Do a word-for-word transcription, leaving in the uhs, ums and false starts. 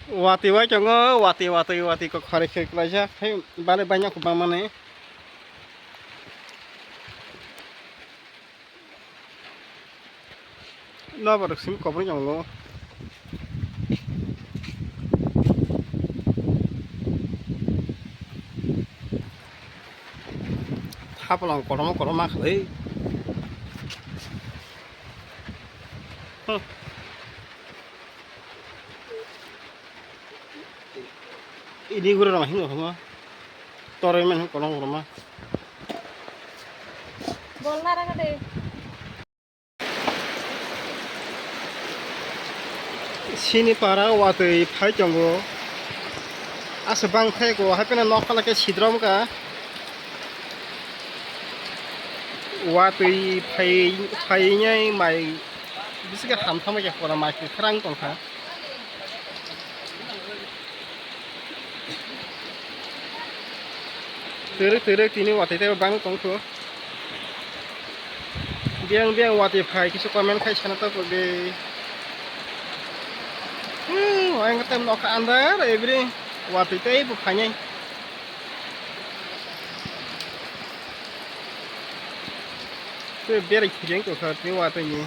Watwi bai tongo, watwi, watwi, watwi kok khari khe klaijak. Hai, bale bai nyakho bangmani. Noborok simi kobor tongo. Haplang kotorma kotorma khlai. Hmm. Ini gura rong hingo hama. Toroi man kolong roma. Bol nara ka de. Sini para watwi phai tongo. Asa bang phai ko, hapheno nok phala khe sidrom ka. Watwi phai, phai nai mai bisi khe ham thama khe pora mai khe khrang tong kha. Twrwk twrwk tini watwi tei bang tong kho. Biyang biyang watwi phai kisa comment khai sana ta de. Hmm, wang tem nok andar every watwi tei bu phainai. Tei berai khireng tong kha tini watwi ni.